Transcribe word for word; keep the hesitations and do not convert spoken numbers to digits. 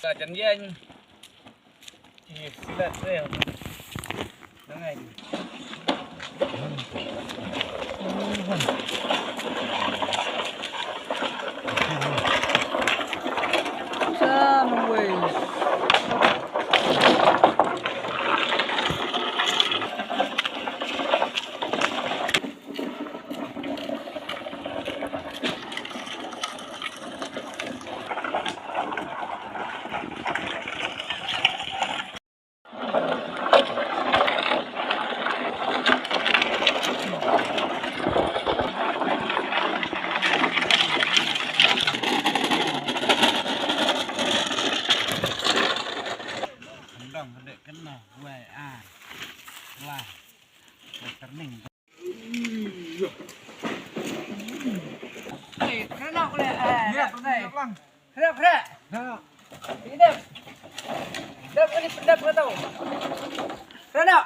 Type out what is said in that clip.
Sa jan jan. Ih, silat rel. Nangai. Sa nang wei. Dang dek kena wei ah. Lah. Terning. Hei, kena boleh. Eh, ya, kena. Kena, kena. Ini. Dah boleh pendap kau tahu. Kena.